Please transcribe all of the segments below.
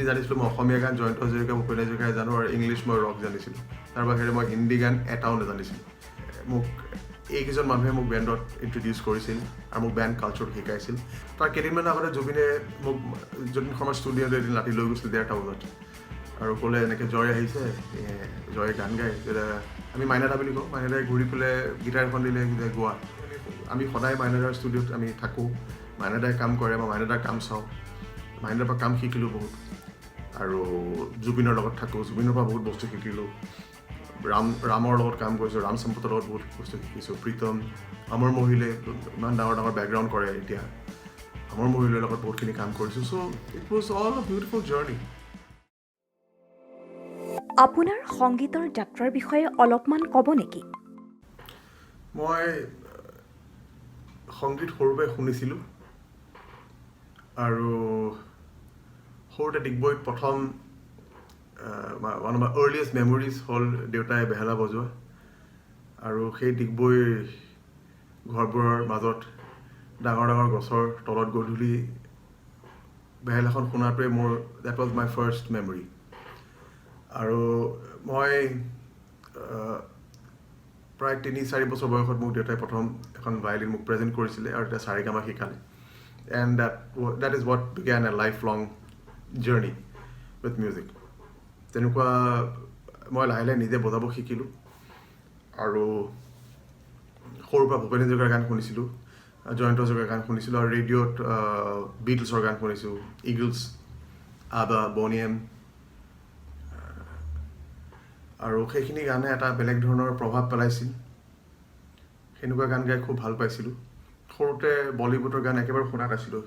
জানিছিলোঁ, মই অসমীয়া গান জয়ন্ত হাজৰিকা, ভূপেন হাজৰিকাই জানো আৰু ইংলিছ মই ৰক জানিছিলোঁ। তাৰ বাহিৰে মই হিন্দী গান এটাও নাজানিছিলোঁ। মোক এইকেইজন মানুহে মোক বেণ্ডত ইণ্ট্ৰডিউচ কৰিছিল আৰু মোক বেণ্ড কালচাৰটো শিকাইছিল। তাৰ কেইদিনমান আগতে জুবিনে মোক যতীন শৰ্মাৰ ষ্টুডিঅ'লৈ এদিন ৰাতি লৈ গৈছিল 1:30 বজাত আৰু ক'লে, এনেকৈ জয় আহিছে, জয়ে গান গায়। তেতিয়া আমি মাইনাদা বুলি কওঁ। মাইনাদাই ঘূৰি পেলাই গীটাৰ এখন দিলে যে গোৱা। আমি সদায় মাইনাদাৰ ষ্টুডিঅ'ত আমি থাকোঁ। মাইনাদাই কাম কৰে, মই মাইনাদাৰ কাম চাওঁ। মাইনাদাৰ পৰা কাম শিকিলোঁ বহুত আৰু জুবিনৰ লগত থাকোঁ, জুবিনৰ পৰা বহুত বস্তু শিকিলোঁ। ৰামৰ লগত কাম কৰিছোঁ, ৰাম সম্পতৰ লগত বহুত বস্তু শিকিছোঁ। প্ৰীতম, অমৰ মহিলে ইমান ডাঙৰ ডাঙৰ বেকগ্ৰাউণ্ড কৰে এতিয়া, অমৰ মহিলাৰ লগত বহুতখিনি কাম কৰিছোঁ। So it was all a beautiful journey. আপোনাৰ সংগীতৰ যাত্ৰাৰ বিষয়ে অলপমান ক'ব নেকি? মই সংগীত সৰুৰ পৰাই শুনিছিলোঁ আৰু সৰুতে ডিগবৈত প্ৰথম one of my earliest memories হ'ল দেউতাই বেহেলা বজোৱা আৰু সেই ডিগবৈ ঘৰবোৰৰ মাজত ডাঙৰ ডাঙৰ গছৰ তলত গধূলি বেহেলাখন শুনাটোৱে মোৰ, that was my first memory. আৰু মই প্ৰায় 3-4 বছৰ বয়সত মোক দেউতাই প্ৰথম এখন ভায়লিন মোক প্ৰেজেণ্ট কৰিছিলে আৰু তেতিয়া চাৰেগামা শিকালে and that is what began a life long journey with music. তেনেকুৱা মই লাহে লাহে নিজে বজাব শিকিলোঁ আৰু সৰুৰ পৰা ভূপেন হাজৰিকাৰ গান শুনিছিলোঁ, জয়ন্ত হাজৰিকাৰ গান শুনিছিলোঁ আৰু ৰেডিঅ'ত বিটলছৰ গান শুনিছোঁ, ইগলছ, আবা, বনি এম আৰু সেইখিনি গানে এটা বেলেগ ধৰণৰ প্ৰভাৱ পেলাইছিল। সেনেকুৱা গান গাই খুব ভাল পাইছিলোঁ। সৰুতে বলিউডৰ গান একেবাৰে শুনা নাছিলোঁ।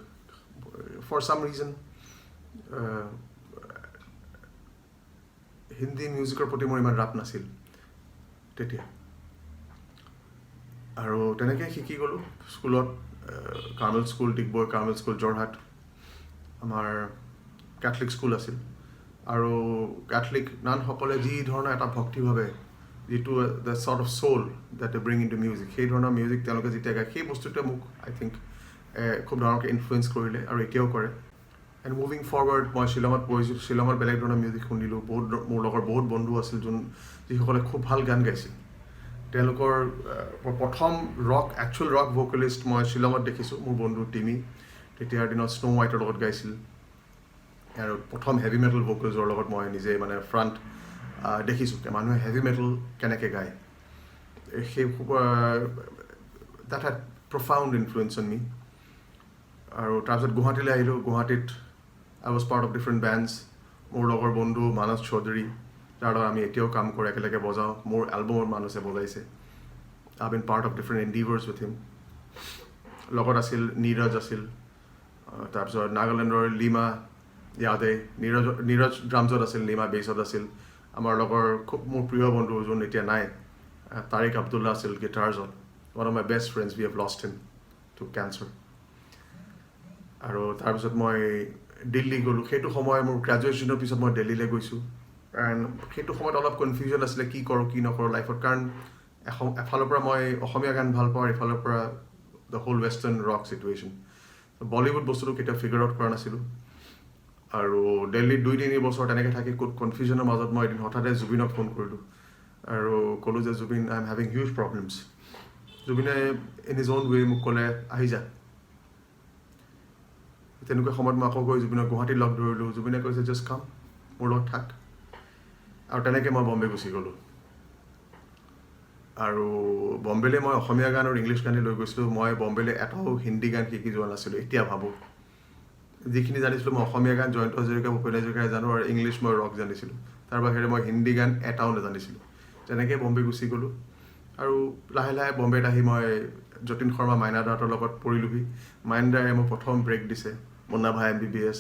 ফৰ চাম ৰিজন হিন্দী মিউজিকৰ প্ৰতি মোৰ ইমান ৰাপ নাছিল তেতিয়া। আৰু তেনেকৈ শিকি গ'লোঁ স্কুলত, Carmel school Digboi, Carmel school Jorhat, আমাৰ কেথলিক স্কুল আছিল। আৰু কেথলিক নানসকলে যি ধৰণৰ এটা ভক্তিভাৱে যিটো the sort of soul that they bring into music, সেই ধৰণৰ মিউজিক তেওঁলোকে যেতিয়া গায়, সেই বস্তুটোৱে মোক আই থিংক খুব ডাঙৰকৈ ইনফ্লুৱেঞ্চ কৰিলে আৰু এতিয়াও কৰে। এণ্ড মুভিং ফৰৱাৰ্ড, মই শ্বিলঙত পঢ়িছিলোঁ। শ্বিলঙত বেলেগ ধৰণৰ মিউজিক শুনিলোঁ। বহুত মোৰ লগৰ বহুত বন্ধু আছিল যিসকলে খুব ভাল গান গাইছিল। তেওঁলোকৰ প্ৰথম ৰক, একচুৱেল ৰক ভকেলিষ্ট মই শ্বিলঙত দেখিছোঁ। মোৰ বন্ধু টিমি তেতিয়াৰ দিনত স্ন' হোৱাইটৰ লগত গাইছিল আৰু প্ৰথম হেভি মেটেল ভকেলছৰ লগত মই নিজে মানে ফ্ৰণ্ট দেখিছোঁ, মানুহে হেভি মেটেল কেনেকৈ গায়। সেই that had profound influence on me. আৰু তাৰপিছত গুৱাহাটীলৈ আহিলোঁ। গুৱাহাটীত I was part of different bands. মোৰ লগৰ বন্ধু মানস চৌধুৰী, যাৰ লগত আমি এতিয়াও কাম কৰোঁ, একেলগে বজাওঁ। মোৰ এলবামত মানসে বজাইছে। I been part of different endeavours with him. লগত আছিল নীৰজ আছিল, তাৰপিছত নাগালেণ্ডৰ লিমা ইয়াদে, নীৰজ ড্ৰামছত আছিল, লিমা বেছত আছিল। আমাৰ লগৰ খুব মোৰ প্ৰিয় বন্ধু যোন এতিয়া নাই, তাৰিক আব্দুল্লা আছিল গিটাৰ্ছত, one of my best friends. We have lost him to cancer. আৰু তাৰপিছত মই দিল্লী গ'লোঁ। সেইটো সময় মোৰ গ্ৰেজুৱেশ্যনৰ পিছত মই দিল্লীলৈ গৈছোঁ। কাৰণ সেইটো সময়ত অলপ কনফিউজন আছিলে, কি কৰোঁ কি নকৰোঁ লাইফত। কাৰণ এফালৰ পৰা মই অসমীয়া গান ভাল পাওঁ আৰু ইফালৰ পৰা the whole western rock situation, Bollywood বস্তুটো কেতিয়াও ফিগাৰ আউট কৰা নাছিলোঁ। আৰু দিল্লীত 2-3 বছৰ তেনেকৈ থাকি ক'ত কনফিউজনৰ মাজত মই এদিন হঠাতে জুবিনক ফোন কৰিলোঁ আৰু ক'লোঁ যে Zubeen, I am having huge problems. জুবিনে ইন his on ৱে মোক ক'লে, আহি যা। তেনেকুৱা সময়ত মই আকৌ গৈ জুবিনক গুৱাহাটীত লগ ধৰিলোঁ। জুবিনে কৈছে, জাষ্ট কাম, মোৰ লগত থাক। আৰু তেনেকৈ মই বম্বে গুচি গ'লোঁ। আৰু বম্বেলৈ মই অসমীয়া গান আৰু ইংলিছ গানেই লৈ গৈছিলোঁ। মই বম্বেলৈ এটাও হিন্দী গান শিকি যোৱা নাছিলোঁ। এতিয়া ভাবোঁ, যিখিনি জানিছিলোঁ, মই অসমীয়া গান জয়ন্ত হাজৰিকা, ভূপেন হাজৰিকাই জানো আৰু ইংলিছ মই ৰক জানিছিলোঁ। তাৰ বাহিৰে মই হিন্দী গান এটাও নাজানিছিলোঁ। তেনেকৈ বম্বে গুচি গ'লোঁ আৰু লাহে লাহে বম্বেত আহি মই যতীন শৰ্মা, মাইনা দাহঁতৰ লগত পৰিলোহি। মাইনাদাই মোক প্ৰথম ব্ৰেক দিছে, মুন্না ভাই এমবিবিএছ,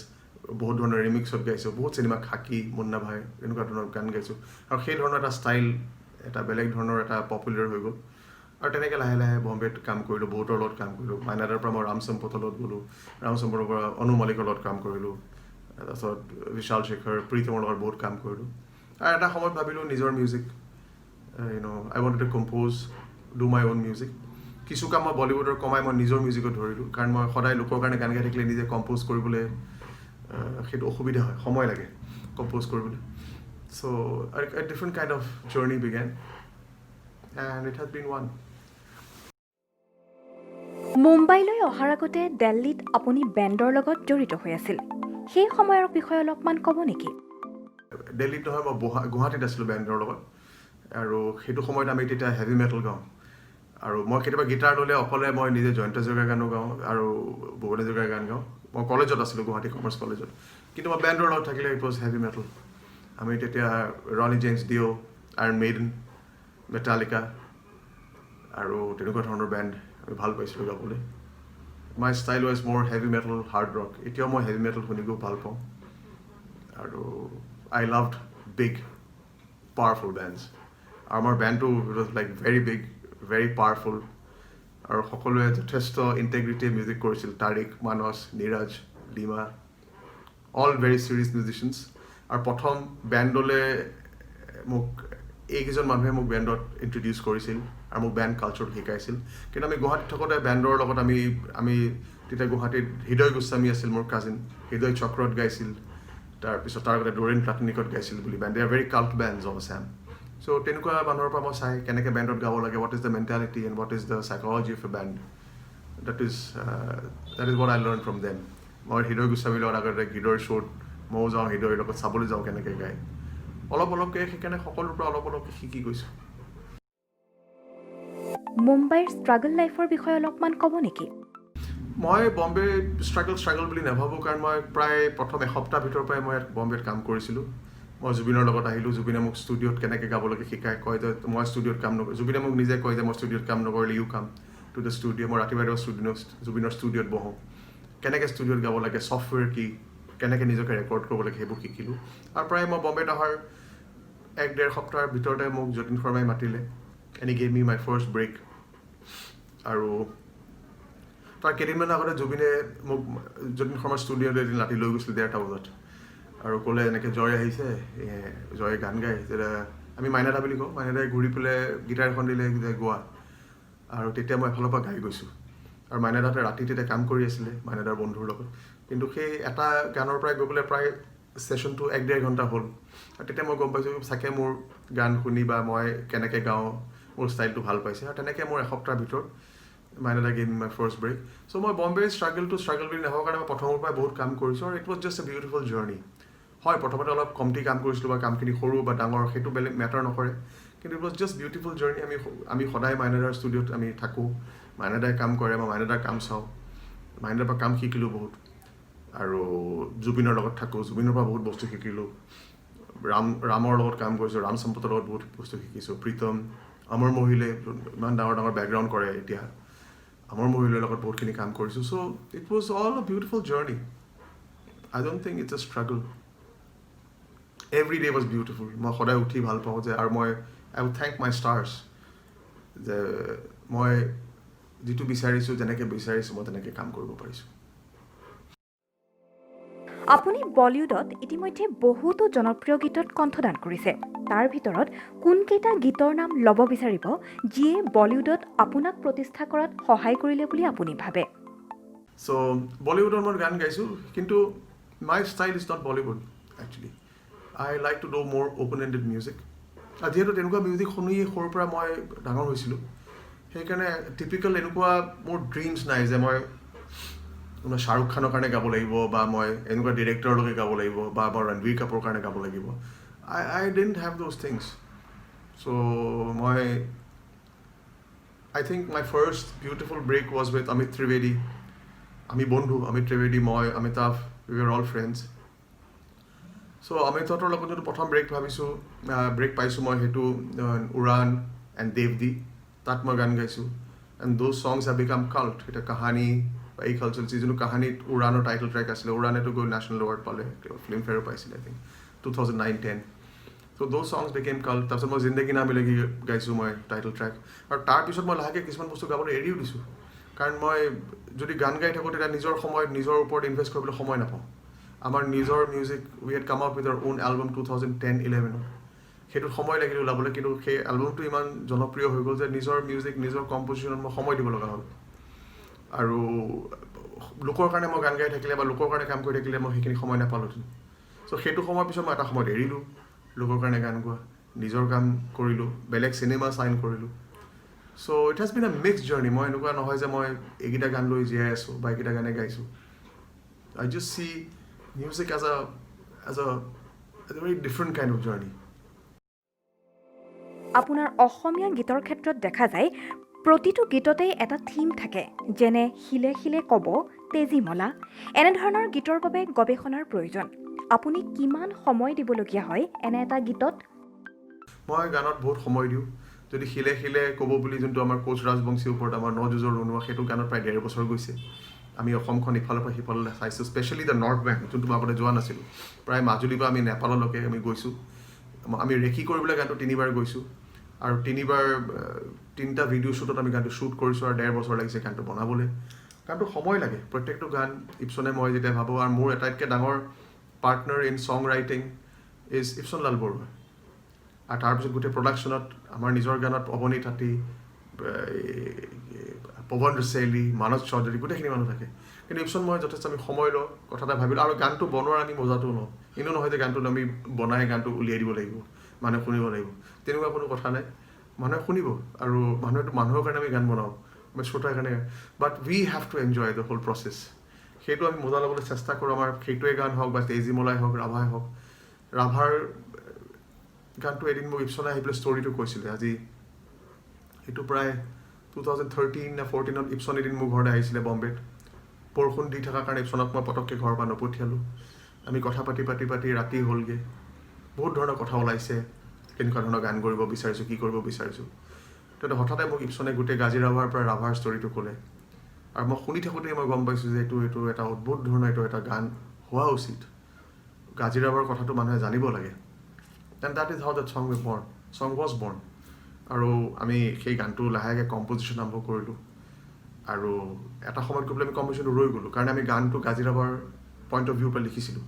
বহুত ধৰণৰ ৰিমিক্সত গাইছোঁ, বহুত চিনেমা, খাকী, মুন্না ভাই, এনেকুৱা ধৰণৰ গান গাইছোঁ। আৰু সেই ধৰণৰ এটা ষ্টাইল, এটা বেলেগ ধৰণৰ এটা পপুলাৰ হৈ গ'ল। আৰু তেনেকৈ লাহে লাহে বম্বেত কাম কৰিলোঁ, বহুতৰ লগত কাম কৰিলোঁ। মাইনাদাৰ পৰা মই ৰাম সম্পথৰ লগত গ'লোঁ, ৰাম সম্পথৰ পৰা অনু মালিকৰ লগত কাম কৰিলোঁ, তাৰপিছত বিশাল শেখৰ, প্ৰীতমৰ লগত বহুত কাম কৰিলোঁ। আৰু এটা সময়ত ভাবিলোঁ নিজৰ music, I want to compose, do my own music. কিছু কাম মই বলিউডৰ কমাই মই নিজৰ মিউজিকত ধৰিলোঁ, কাৰণ মই সদায় লোকৰ কাৰণে গান গাই থাকিলে নিজে কম্প'জ কৰিবলৈ সেইটো অসুবিধা হয়, সময় লাগে কম্প'জ কৰিবলৈ। So a different kind of journey began and it has been one. মুম্বাইলৈ অহাৰ আগতে দিল্লীত আপুনি বেণ্ডৰ লগত জড়িত হৈ আছিল। সেই সময়ৰ বিষয়ে অলপমান ক'ব নেকি? দিল্লীত নহয়, মই গুৱাহাটীত আছিলোঁ বেণ্ডৰ লগত আৰু সেইটো সময়ত আমি তেতিয়া হেভি মেটেল গাওঁ আৰু মই কেতিয়াবা গীটাৰ ল'লে অকলে মই নিজে জয়ন্ত হাজৰিকাৰ গানো গাওঁ আৰু ভূপেন হাজৰিকাৰ গান গাওঁ। মই কলেজত আছিলোঁ, গুৱাহাটী কমাৰ্চ কলেজত। কিন্তু মই বেণ্ডৰ লগত থাকিলে it was heavy metal. আমি তেতিয়া Ronnie James Dio', iron maiden, Metallica আৰু তেনেকুৱা ধৰণৰ বেণ্ড আমি ভাল পাইছিলোঁ গাবলৈ। My style was more heavy metal, hard rock. এতিয়াও মই হেভি মেটেল শুনি খুব ভাল পাওঁ আৰু I loved big, powerful bands. আৰু আমাৰ বেণ্ডটো was like very big, very powerful আৰু সকলোৱে যথেষ্ট ইণ্টেগ্ৰিটিৰে মিউজিক কৰিছিল। তাৰিক, মানস, Neeraj, Lima, all very serious musicians. আৰু প্ৰথম বেণ্ডলৈ মোক এইকেইজন মানুহে মোক বেণ্ডত ইণ্ট্ৰডিউচ কৰিছিল আৰু মোক বেণ্ড কালচাৰটো শিকাইছিল। কিন্তু আমি গুৱাহাটীত থাকোঁতে বেণ্ডৰ লগত আমি তেতিয়া গুৱাহাটীত হৃদয় গোস্বামী আছিল মোৰ কাজিন, হৃদয় চক্ৰত গাইছিল, তাৰপিছত তাৰ আগতে ডৰেন প্লাটনিকত গাইছিল বুলি band. They are very cult bands of Assam. So তেনেকুৱা মানুহৰ পৰা মই চাই কেনেকৈ বেণ্ডত গাব লাগে, what is the mentality and what is the psychology of a band, that is what I learn from them. মই হৃদয় গোস্বামীৰ লগত আগতে হৃদয়ৰ শ্ব'ত ময়ো যাওঁ, হৃদয়ৰ লগত চাবলৈ যাওঁ কেনেকৈ গায়। অলপ অলপকৈ সেইকাৰণে সকলোৰ পৰা অলপ অলপকৈ শিকি গৈছোঁ। মুম্বাইৰ ষ্ট্ৰাগল লাইফৰ বিষয়ে অলপমান ক'ব নেকি? মই বম্বে ষ্ট্ৰাগল বুলি নাভাবোঁ, কাৰণ মই প্ৰায় প্ৰথম এসপ্তাহ ভিতৰৰ পৰাই মই ইয়াত বম্বেত কাম কৰিছিলোঁ। মই জুবিনৰ লগত আহিলোঁ। জুবিনে মোক ষ্টুডিঅ'ত কেনেকৈ গাব লাগে শিকাই কয় যে মই ষ্টুডিঅ'ত কাম নকৰোঁ। জুবিনে মোক নিজে কয় যে মই ষ্টুডিঅ'ত কাম নকৰিলে you come to the studio. মই ৰাতিপুৱা ৰাতিপুৱা জুবিনৰ ষ্টুডিঅ'ত বহোঁ। কেনেকৈ ষ্টুডিঅ'ত গাব লাগে, ছফ্টৱেৰ কি, কেনেকৈ নিজকে ৰেকৰ্ড কৰিব লাগে, সেইবোৰ শিকিলোঁ। আৰু প্ৰায় মই বম্বেত অহাৰ এক ডেৰ সপ্তাহৰ ভিতৰতে মোক যতীন শৰ্মাই মাতিলে and he gave me my first break. আৰু তাৰ কেইদিনমান আগতে জুবিনে মোক যতীন শৰ্মাৰ ষ্টুডিঅ'লৈ এদিন ৰাতি লৈ গৈছিল 1:30 বজাত আৰু ক'লে, এনেকৈ জয় আহিছে, জয়ে গান গায়। তেতিয়া আমি মাইনাদা বুলি কওঁ। মাইনাদাই ঘূৰি পেলাই গীটাৰ এখন দিলে যে গোৱা আৰু তেতিয়া মই এফালৰ পৰা গাই গৈছোঁ আৰু মাইনাদাহঁতে ৰাতি তেতিয়া কাম কৰি আছিলে মাইনাদাৰ বন্ধুৰ লগত। কিন্তু সেই এটা গানৰ পৰাই গৈ পেলাই প্ৰায় ছেশ্যনটো এক ডেৰ ঘণ্টা হ'ল আৰু তেতিয়া মই গম পাইছোঁ, চাগে মোৰ গান শুনি বা মই কেনেকৈ গাওঁ, মোৰ ষ্টাইলটো ভাল পাইছে। আৰু তেনেকৈ মোৰ এসপ্তাহৰ ভিতৰত মাইনাদা gave my first break. So মই বম্বে ষ্ট্ৰাগলটো ষ্ট্ৰাগল বুলি নাভাবোঁ, কাৰণে মই প্ৰথমৰ পৰাই বহুত কাম কৰিছোঁ আৰু it was just a beautiful journey. হয়, প্ৰথমতে অলপ কমটি কাম কৰিছিলোঁ বা কামখিনি সৰু বা ডাঙৰ, সেইটো বেলেগ মেটাৰ নকৰে, কিন্তু it was just beautiful journey. আমি সদায় মাইনাদাৰ ষ্টুডিঅ'ত আমি থাকোঁ। মাইনাদাই কাম কৰে, মই মাইনাদাৰ কাম চাওঁ, মাইনাদাৰ পৰা কাম শিকিলোঁ বহুত। আৰু জুবিনৰ লগত থাকোঁ, জুবিনৰ পৰা বহুত বস্তু শিকিলোঁ। ৰামৰ লগত কাম কৰিছোঁ, ৰাম সম্পতৰ লগত বহুত বস্তু শিকিছোঁ। প্ৰীতম, অমৰ মহিলে ইমান ডাঙৰ ডাঙৰ বেকগ্ৰাউণ্ড কৰে এতিয়া, অমৰ মহিলাৰ লগত বহুতখিনি কাম কৰিছোঁ। So it was all a beautiful journey. I don't think it's a struggle. Every day was beautiful. মই সদায় উঠি ভাল পাওঁ যে আৰু মই I would thank my stars যে মই যিটো বিচাৰিছোঁ, যেনেকৈ বিচাৰিছোঁ, মই তেনেকৈ কাম কৰিব পাৰিছোঁ। আপুনি বলিউডত ইতিমধ্যে বহুতো জনপ্ৰিয় গীতত কণ্ঠদান কৰিছে। তাৰ ভিতৰত কোনকেইটা গীতৰ নাম ল'ব বিচাৰিব, যিয়ে বলিউডত আপোনাক প্ৰতিষ্ঠা কৰাত সহায় কৰিলে বুলি আপুনি ভাবে? চ' বলিউডত মই গান গাইছোঁ, কিন্তু my style is not Bollywood actually. I like to do more open ended music আৰু যিহেতু তেনেকুৱা মিউজিক শুনি সৰুৰ পৰা মই ডাঙৰ হৈছিলোঁ, সেইকাৰণে টিপিকেল এনেকুৱা মোৰ ড্ৰিমছ নাই যে মই কোনোবা শ্বাহৰুখ খানৰ কাৰণে গাব লাগিব বা মই এনেকুৱা ডিৰেক্টৰৰ লগে গাব লাগিব বা মই ৰণবীৰ কাপুৰৰ কাৰণে গাব লাগিব। I didn't have those things. So মই I think my first beautiful break was with Amit Trivedi. আমি বন্ধু, অমিত ত্ৰিবেদী, মই, Amitabh, we are all friends. So অমিতহঁতৰ লগত যোনটো প্ৰথম ব্ৰেক ভাবিছোঁ, ব্ৰেক পাইছোঁ মই, সেইটো উৰাণ এণ্ড দেৱদি, তাত মই গান গাইছোঁ and those songs have become cult. এতিয়া কাহানী বা এই কালচাৰ যোনটো কাহানীত উৰাণৰ টাইটেল ট্ৰেক আছিলে, উৰাণেতো গৈ নেশ্যনেল এৱাৰ্ড পালে, ফিল্মফেয়াৰো পাইছিলে, I think 2009-10. So those songs became cult. তাৰপিছত মই জিন্দগী না মিলেগী গাইছোঁ মই টাইটেল ট্ৰেক আৰু তাৰপিছত মই লাহেকৈ কিছুমান বস্তু গাবলৈ এৰিও দিছোঁ, কাৰণ মই যদি গান গাই থাকোঁ, তেতিয়া নিজৰ সময়ত নিজৰ ওপৰত ইনভেষ্ট কৰিবলৈ সময় নাপাওঁ। আমাৰ নিজৰ music, we had come up with our own album 2010-11ত। সেইটোত সময় লাগিল ওলাবলৈ, কিন্তু সেই এলবামটো ইমান জনপ্ৰিয় হৈ গ'ল যে নিজৰ মিউজিক, নিজৰ কম্পজিশ্যনত মই সময় দিব লগা হ'ল আৰু লোকৰ কাৰণে মই গান গাই থাকিলে বা লোকৰ কাৰণে কাম কৰি থাকিলে মই সেইখিনি সময় নাপালোঁহেঁতেন। চ' সেইটো সময়ৰ পিছত মই এটা সময়ত এৰিলোঁ লোকৰ কাৰণে গান গোৱা, নিজৰ কাম কৰিলোঁ, বেলেগ চিনেমা চাইন কৰিলোঁ। So it has been a mixed journey. মই এনেকুৱা নহয় যে মই এইকেইটা গান লৈ জীয়াই আছোঁ বা এইকেইটা গানে গাইছোঁ। I just see music as a very different kind of journey. আপোনাৰ অসমীয়া গীতৰ ক্ষেত্ৰত দেখা যায়, প্ৰতিটো গীততেই এটা থিম থাকে, যেনে শিলে শিলে ক'ব, তেজীমলা। এনেধৰণৰ গীতৰ বাবে গৱেষণাৰ প্ৰয়োজন। আপুনি কিমান সময় দিবলগীয়া হয় এনে এটা গীতত? মই গানত বহুত সময় দিওঁ। যদি শিলে শিলে ক'ব বুলি যোনটো আমাৰ কোচ ৰাজবংশীৰ ওপৰত আমাৰ ন যুঁজৰ ৰণুৱা, সেইটো গানত প্ৰায় 1.5 বছৰ গৈছে। আমি অসমখন ইফালৰ পৰা সিফাললৈ চাইছোঁ, স্পেচিয়েলি the north bank, যোনটো মই আগতে যোৱা নাছিলোঁ। প্ৰায় মাজুলীৰ পৰা আমি নেপাললৈকে আমি গৈছোঁ। আমি ৰেকি কৰিবলৈ গানটো তিনিবাৰ গৈছোঁ আৰু তিনিবাৰ তিনিটা ভিডিঅ' শ্বুটত আমি গানটো শ্বুট কৰিছোঁ আৰু 1.5 বছৰ লাগিছে গানটো বনাবলৈ। গানটো সময় লাগে। প্ৰত্যেকটো গান ইপছনে মই যেতিয়া ভাবোঁ, আৰু মোৰ আটাইতকৈ ডাঙৰ partner in song writing is Ibson Lal Barua. আৰু তাৰপিছত গোটেই প্ৰডাকশ্যনত আমাৰ নিজৰ গানত অৱনী তাঁতী, পৱন ৰুচেলি, মানস চৌধুৰী, গোটেইখিনি মানুহ থাকে। কিন্তু ইপছন মই যথেষ্ট আমি সময় লওঁ, কথা এটা ভাবিলোঁ আৰু গানটো বনোৱাৰ আমি মজাটোও লওঁ। এনেও নহয় যে গানটো আমি বনাই গানটো উলিয়াই দিব লাগিব, মানুহে শুনিব লাগিব, তেনেকুৱা কোনো কথা নাই। মানুহে শুনিব আৰু মানুহেতো মানুহৰ কাৰণে আমি গান বনাওঁ, আমি শ্ৰোতাৰ কাৰণে, but we have to enjoy the whole process. সেইটো আমি মজা ল'বলৈ চেষ্টা কৰোঁ। আমাৰ সেইটোৱে গান হওক বা তেজীমলাই হওক, ৰাভাই হওক। ৰাভাৰ গানটো এদিন মোক ইপছনে আহি পেলাই ষ্টৰিটো কৈছিলে। আজি এইটো প্ৰায় 2013 নে 14ত ইপছন এদিন মোৰ ঘৰলৈ আহিছিলে বম্বেত। বৰষুণ দি থকাৰ কাৰণে ইপছনক মই পটককৈ ঘৰৰ পৰা নপঠিয়ালোঁ। আমি কথা পাতি পাতি পাতি ৰাতি হ'লগৈ। বহুত ধৰণৰ কথা ওলাইছে, কেনেকুৱা ধৰণৰ গান কৰিব বিচাৰিছোঁ, কি কৰিব বিচাৰিছোঁ। তেতিয়া হঠাতে মোক ইপছনে গোটেই গাজী ৰাভাৰ পৰা ৰাভাৰ ষ্টৰিটো ক'লে আৰু মই শুনি থাকোঁতেই মই গম পাইছোঁ যে এইটো এটা অদ্ভুত ধৰণৰ এইটো এটা গান হোৱা উচিত। গাজী ৰাভাৰ কথাটো মানুহে জানিব লাগে। And that is how that song was born. আৰু আমি সেই গানটো লাহেকৈ কম্পজিশ্যন আৰম্ভ কৰিলোঁ আৰু এটা সময়ত গৈ পেলাই আমি কম্পজিশ্যনটো ৰৈ গ'লোঁ, কাৰণ আমি গানটো গাজী ৰাভাৰ পইণ্ট অফ ভিউৰ পৰা লিখিছিলোঁ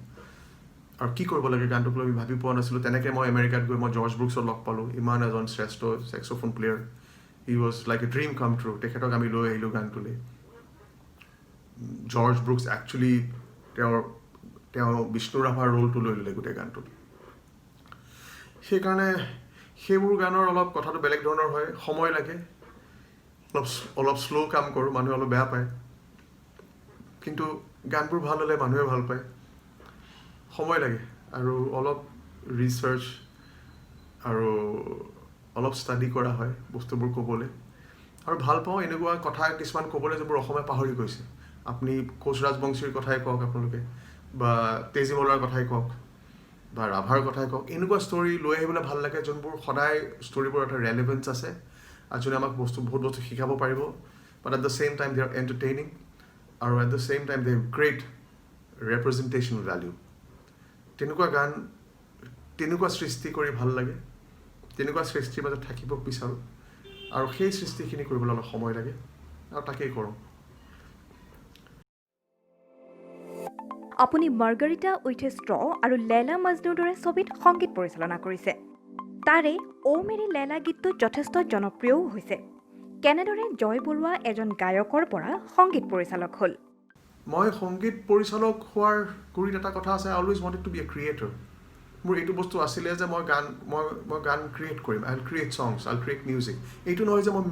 আৰু কি কৰিব লাগে গানটোক লৈ আমি ভাবি পোৱা নাছিলোঁ। তেনেকৈ মই আমেৰিকাত গৈ মই জৰ্জ ব্ৰুক্সক লগ পালোঁ, ইমান এজন শ্ৰেষ্ঠ saxophone player. He was like a dream come true. তেখেতক আমি লৈ আহিলোঁ গানটোলৈ। জৰ্জ ব্ৰুক্স একচুৱেলি তেওঁ বিষ্ণু ৰাভাৰ ৰোলটো লৈ ল'লে গোটেই গানটোত। সেইকাৰণে সেইবোৰ গানৰ অলপ কথাটো বেলেগ ধৰণৰ হয়, সময় লাগে অলপ, অলপ শ্ল' কাম কৰোঁ, মানুহে অলপ বেয়া পায়, কিন্তু গানবোৰ ভাল হ'লে মানুহে ভাল পায়। সময় লাগে আৰু অলপ ৰিচাৰ্চ আৰু অলপ ষ্টাডি কৰা হয় বস্তুবোৰ ক'বলৈ। আৰু ভাল পাওঁ এনেকুৱা কথা কিছুমান ক'বলৈ যিবোৰ অসমে পাহৰি গৈছে। আপুনি কোচ ৰাজবংশীৰ কথাই কওক আপোনালোকে বা তেজীমলাৰ কথাই কওক বা ৰাভাৰ কথাই কওক, এনেকুৱা ষ্টৰি লৈ আহিবলৈ ভাল লাগে যোনবোৰ সদায় ষ্টৰিবোৰ এটা ৰেলিভেঞ্চ আছে আৰু যোনে আমাক বহুত বস্তু শিকাব পাৰিব, but at the same time they are entertaining আৰু at the same time they great representation value. তেনেকুৱা গান, তেনেকুৱা সৃষ্টি কৰি ভাল লাগে। তেনেকুৱা সৃষ্টিৰ মাজত থাকিব বিচাৰোঁ আৰু সেই সৃষ্টিখিনি কৰিবলৈ অলপ সময় লাগে আৰু তাকেই কৰোঁ। আপুনি মাৰ্গাৰিটা উইথ এ ষ্ট্ৰ আৰু লেলা মজনুৰ দৰে ছবিত সংগীত পৰিচালনা কৰিছে। তাৰে অ' মেৰী লেলা গীতটো যথেষ্ট জনপ্ৰিয়ও হৈছে। কেনেদৰে জয় বৰুৱা এজন গায়কৰ পৰা সংগীত পৰিচালক হ'ল? মই সংগীত পৰিচালক হোৱাৰ গুৰিত এটা কথা আছে। I always wanted to be a creator. মোৰ এইটো বস্তু আছিলে যে মই গান ক্ৰিয়েট কৰিম। I will create songs, I will create music. এইটো নহয় যে মই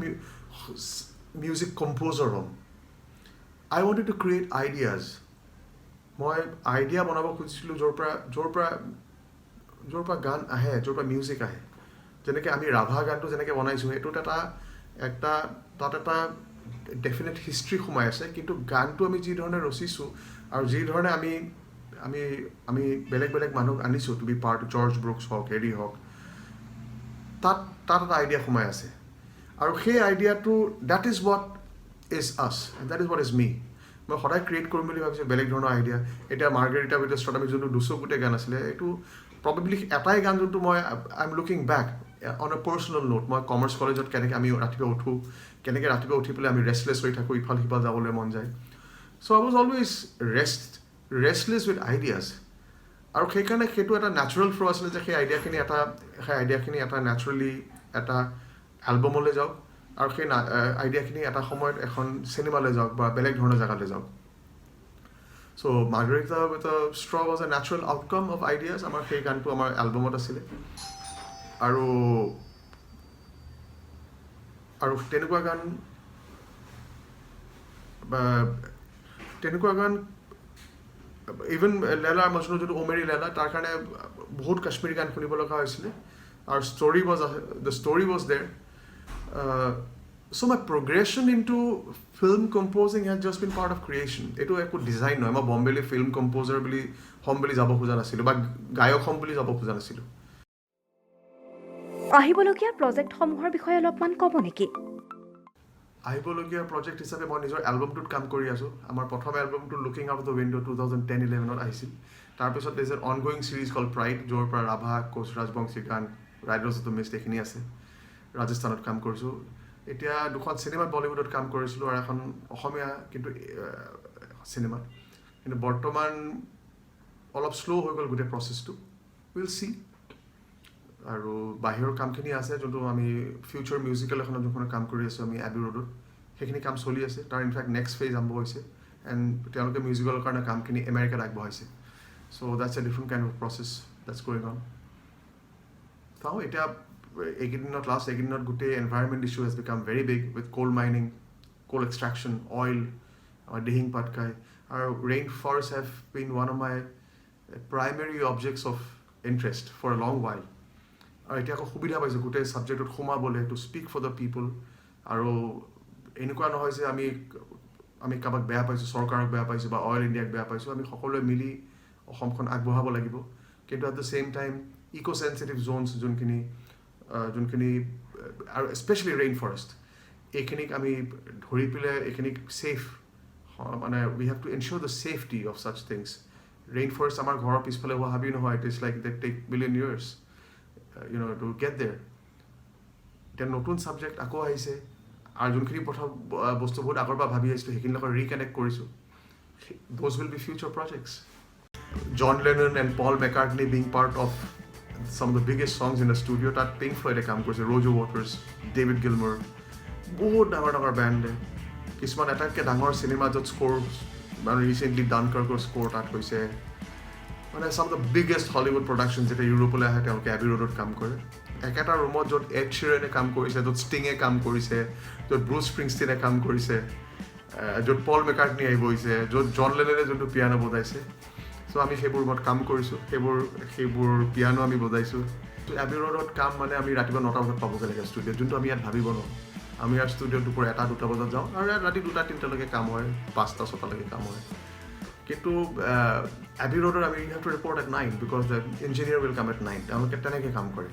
মিউজিক কম্প'জাৰ হ'ম। I wanted to create ideas. মই আইডিয়া বনাব খুজিছিলোঁ য'ৰ পৰা গান আহে, য'ৰ পৰা মিউজিক আহে। যেনেকৈ আমি ৰাভা গানটো যেনেকৈ বনাইছোঁ, সেইটোত এটা তাত এটা ডেফিনেট হিষ্ট্ৰী সোমাই আছে, কিন্তু গানটো আমি যি ধৰণে ৰচিছোঁ আৰু যি ধৰণে আমি বেলেগ বেলেগ মানুহক আনিছোঁ two B part, George Brooks হওক, হেৰি হওক, তাত এটা আইডিয়া সোমাই আছে আৰু সেই আইডিয়াটো, that is what is us, that is what is me. মই সদায় ক্ৰিয়েট কৰিম বুলি ভাবিছোঁ বেলেগ ধৰণৰ আইডিয়া। এতিয়া মাৰ্গেৰিটা উইথ ষ্ট্ৰত আমি যোনটো দুচকুতে গান আছিলে, এইটো প্ৰবেবলি এটাই গান যোনটো মই I am looking back on a personal note. মই কমাৰ্চ কলেজত কেনেকৈ আমি ৰাতিপুৱা উঠোঁ, কেনেকৈ ৰাতিপুৱা উঠি পেলাই আমি ৰেষ্টলেছ হৈ থাকোঁ, ইফাল সিফাল যাবলৈ মন যায়। So I was always restless with ideas আৰু সেইকাৰণে সেইটো এটা নেচাৰেল ফ্ল' আছিলে যে সেই আইডিয়াখিনি এটা নেচাৰেলি এটা এলবামলৈ যাওক আৰু সেই আইডিয়াখিনি এটা সময়ত এখন চিনেমালৈ যাওক বা বেলেগ ধৰণৰ জেগালৈ যাওক। So Margherita with a Straw was a natural outcome of ideas. আমাৰ সেই গানটো আমাৰ এলবামত আছিলে আৰু তেনেকুৱা গান বা তেনেকুৱা গান, ইভেন লেলা মজনু যোনটো অ' মেৰি লেলা, তাৰ কাৰণে বহুত কাশ্মীৰী গান শুনিব লগা হৈছিলে আৰু story was the story was there. So my progression into film composing has just been part of creation. এইটো একো ডিজাইন নহয়। মই বম্বেলৈ ফিল্ম কম্প'জাৰ বুলি হ'ম বুলি যাব খোজা নাছিলোঁ বা গায়ক হ'ম বুলি যাব খোজা নাছিলোঁ। আহিবলগীয়া প্ৰজেক্টসমূহৰ বিষয়ে অলপমান ক'ব নেকি? আহিবলগীয়া প্ৰজেক্ট হিচাপে মই নিজৰ এলবামটোত কাম কৰি আছোঁ। আমাৰ প্ৰথম এলবামটো Looking Out the Window 2010-11ত আহিছিল। তাৰপিছত is an ongoing series called Pride, য'ৰ পৰা ৰাভা, কোচ ৰাজবংশী গান, ৰাইডাৰ্ছ অফ the mist এইখিনি আছে। ৰাজস্থানত কাম কৰিছোঁ। এতিয়া দুখন চিনেমাত বলিউডত কাম কৰিছিলোঁ আৰু এখন অসমীয়া কিন্তু চিনেমাত। কিন্তু বৰ্তমান অলপ শ্ল' হৈ গ'ল গোটেই প্ৰচেছটো। We'll see. আৰু বাহিৰৰ কামখিনি আছে, যোনটো আমি ফিউচাৰ মিউজিকেল এখনত যোনখনত কাম কৰি আছোঁ আমি এবি ৰোডত, সেইখিনি কাম চলি আছে। তাৰ ইনফেক্ট নেক্সট ফেজ আৰম্ভ হৈছে এণ্ড তেওঁলোকে মিউজিকেলৰ কাৰণে কামখিনি আমেৰিকাত আগবঢ়াইছে। So that's a different kind of process that's going on. চাওঁ, এতিয়া এইকেইদিনত, লাষ্ট এইকেইদিনত গোটেই environment issue has become very big with coal mining, coal extraction, oil, আমাৰ দিহিং পাটকাই আৰু rain forest have been one of my primary objects of interest for a long while. আৰু এতিয়া আকৌ সুবিধা পাইছোঁ গোটেই ছাবজেক্টটোত সোমাবলৈ, to speak for the people. আৰু এনেকুৱা নহয় যে আমি কাৰোবাক বেয়া পাইছোঁ, চৰকাৰক বেয়া পাইছোঁ বা অইল ইণ্ডিয়াক বেয়া পাইছোঁ। আমি সকলোৱে মিলি অসমখন আগবঢ়াব লাগিব। কিন্তু at the same time eco sensitive zones যোনখিনি আৰু স্পেচিয়েলি ৰেইন ফৰেষ্ট, এইখিনিক আমি ধৰি পেলাই এইখিনিক ছেফ, মানে we have to ensure the safety of such things. Rain forest আমাৰ ঘৰৰ পিছফালে হোৱা হাবি নহয়। It is like they take million years to get there. এতিয়া নতুন ছাবজেক্ট আকৌ আহিছে আৰু যোনখিনি প্ৰথম বস্তু বহুত আগৰ পৰা ভাবি আহিছিলোঁ, সেইখিনিৰ লগত ৰিকানেক্ট কৰিছোঁ। Those will be future projects. John Lennon and Paul McCartney being part of some of the biggest songs in the studio. তাত পিংক ফ্লয়ডে কাম কৰিছে, ৰজাৰ ৱাটাৰ্ছ, ডেভিড গিলমৰ, বহুত ডাঙৰ ডাঙৰ বেণ্ডে, কিছুমান আটাইতকৈ ডাঙৰ চিনেমা য'ত স্ক'ৰ, মানে ৰিচেণ্টলি ডানকাৰ্কৰ স্ক'ৰ তাত হৈছে, মানে some of the biggest Hollywood production যেতিয়া ইউৰোপলৈ আহে, তেওঁলোকে এবি ৰোডত কাম কৰে। একেটা ৰুমত য'ত এড চিৰেনে কাম কৰিছে, য'ত ষ্টিঙে কাম কৰিছে, য'ত ব্ৰুচ স্প্ৰিংষ্টিনে কাম কৰিছে, য'ত পল মেকাৰ্টনি আহি বহিছে, য'ত জন লেনেনে যোনটো পিয়ানো বজাইছে। চ' আমি সেইবোৰ ৰুমত কাম কৰিছোঁ, সেইবোৰ পিয়ানো আমি বজাইছোঁ। ত' এবি ৰোডত কাম মানে আমি ৰাতিপুৱা 9টা বজাত পাবগৈ লাগে ষ্টুডিঅ'ত, যোনটো আমি ইয়াত ভাবিব নোৱাৰোঁ। আমি ইয়াৰ ষ্টুডিঅ'ত দুপৰ 1টা 2টা বজাত যাওঁ আৰু ইয়াত ৰাতি 2টা 3টালৈকে কাম হয়, 5টা 6টালৈকে কাম হয়। কিন্তু এবি ৰোডত আমি have to report at 9 because the engineer will come at 9. তেওঁলোকে তেনেকৈ কাম কৰে।